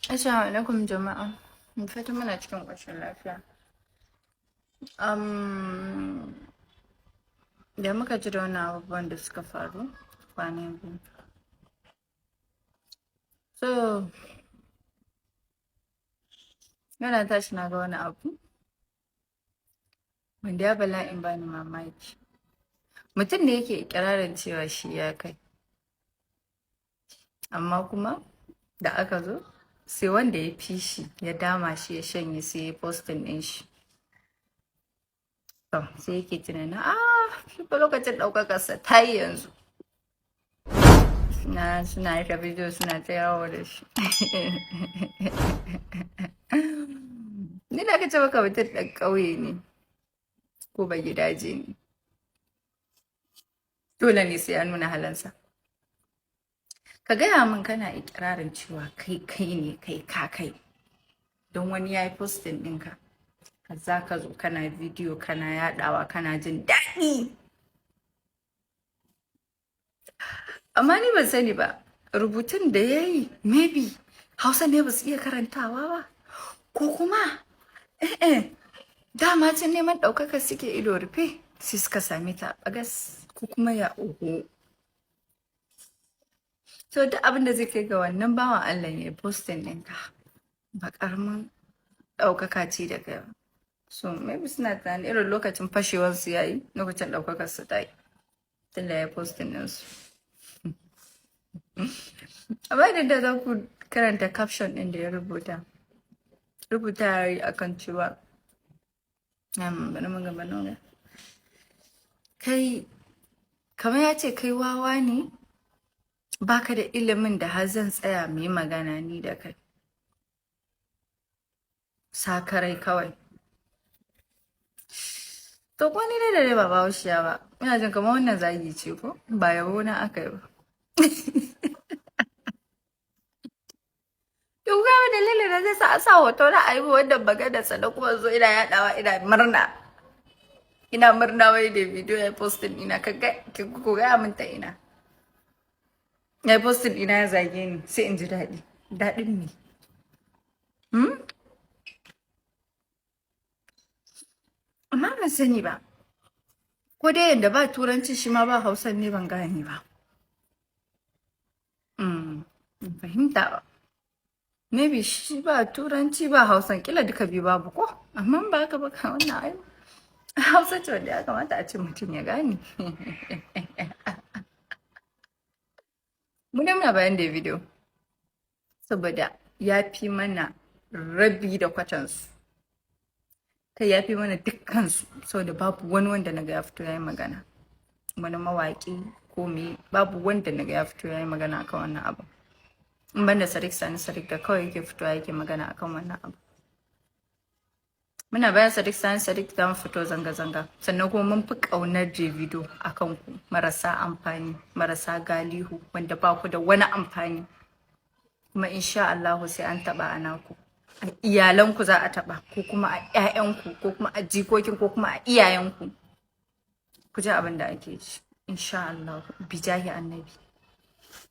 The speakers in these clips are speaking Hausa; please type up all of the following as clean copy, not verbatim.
Assalamu alaikum jama'a. Fatan muna cikin ƙoshin lafiya. Da muka ji da wannan abubuwan da suka faru kwana biyu. So, yana tashi na ga wani abu wanda ya bala'in bani mamaki. Mutum ne yake ikirarin cewa shi ya kai. Amma kuma da aka zo sai wanda ya fi shi ya dama shi ya shanye, sai ya posting ɗin shi. To, sai yake tunanin, ah, shi fa lokacin ɗaukakarsa ta yi yanzu. Suna ta bidiyo, suna ta yawo da shi. Ni da aka ce maka mutum ɗan ƙauye ne ko ba gidaje ne, dole ne sai ya nuna halinsa. Ka gaya min, kana ikirarin cewa kai kai ne, kai ka kai. Don wani ya yi posting ɗinka, za ka zo kana bidiyo kana yaɗawa, kana jin daɗi. Amma ni ban sani ba, rubutun da ya yi, maybe Hausa ne ba su iya karantawa ba, ko kuma eh dama can neman ɗaukaka suke ido rufe, sai suka same ta a bagas, ko kuma ya oho. To, duk abin da zai kai ga wannan bawan Allah ya posting ɗinka, ba ƙaramin ɗaukaka ce da kai ba. So maybe suna tunanin irin lokacin fashewar su yayi, lokacin ɗaukakar su ta yi, tunda ya posting ɗinsu. Amma idan da za ku karanta caption ɗin da ya rubuta, rubuta ya yi akan cewa, bari mu ga, bari mu ga. Kai, kamar ya ce kai wawa ne, baka da ilimin da har zan tsaya mu yi magana ni da kai. Sakarai kawai. To, ko ni dai da dai ba Bahaushiya ba, ina jin kamar wannan zagi ce, ko? Ba yabo na aka yi ba. To, ku ga dalilin da zai sa a sa hoto na a yi wannan magana, sannan kuma zo ina yaɗawa ina murna. Ina murna wai da bidiyo ya posting ina, ka ga, ku gaya min ta ina. Ya posting ina ya zage ni sai in ji daɗi. Daɗin me? Hmm? Amma ban sani ba. Ko dai yadda ba Turanci shi ma ba Hausan ne, ban gane ba. Ban fahimta ba. Maybe shi ba Turanci ba Hausan, kila duka biyu babu ko? Amma ba haka ba, ka wannan ai Hausa ce wanda ya kamata a ce mutum ya gane. Mu dai muna bayan da bidiyo. Saboda ya fi mana rabi da kwatansu. Kai, ya fi mana dukkansu, saboda babu wani wanda naga ya fito ya yi magana. Wani mawaƙi ko me, babu wanda naga ya fito ya yi magana akan wannan abu. In banda Sadiq Sani Sadiq da kawai yake fitowa yake magana akan wannan abu. Muna bayan Sadiq Sani Sadiq, za mu fito zanga-zanga. Sannan kuma mun fi ƙaunar Davido a kan ku marasa amfani, marasa galihu, wanda ba ku da wani amfani. Kuma insha Allahu sai an taɓa a naku. A iyalanku za a taɓa, ko kuma a 'ya'yanku, ko kuma a jikokin, ko kuma a iyayenku. Ku ji abin da ake ji. Insha Allahu, bijahi annabi.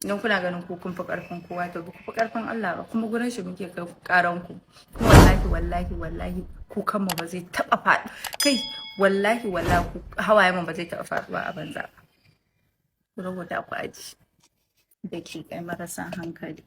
Idan kuna ganin ku kun fi ƙarfin kowa, to ba ku fi ƙarfin Allah ba, kuma gurin shi muke kai ƙaran ku. Kuma wallahi wallahi wallahi kukan mu ba zai taɓa faɗi. Kai, wallahi wallahi hawayen mu ba zai taɓa faɗuwa a banza ba. Ku rubuta ku aji. Da ke kai marasa hankali.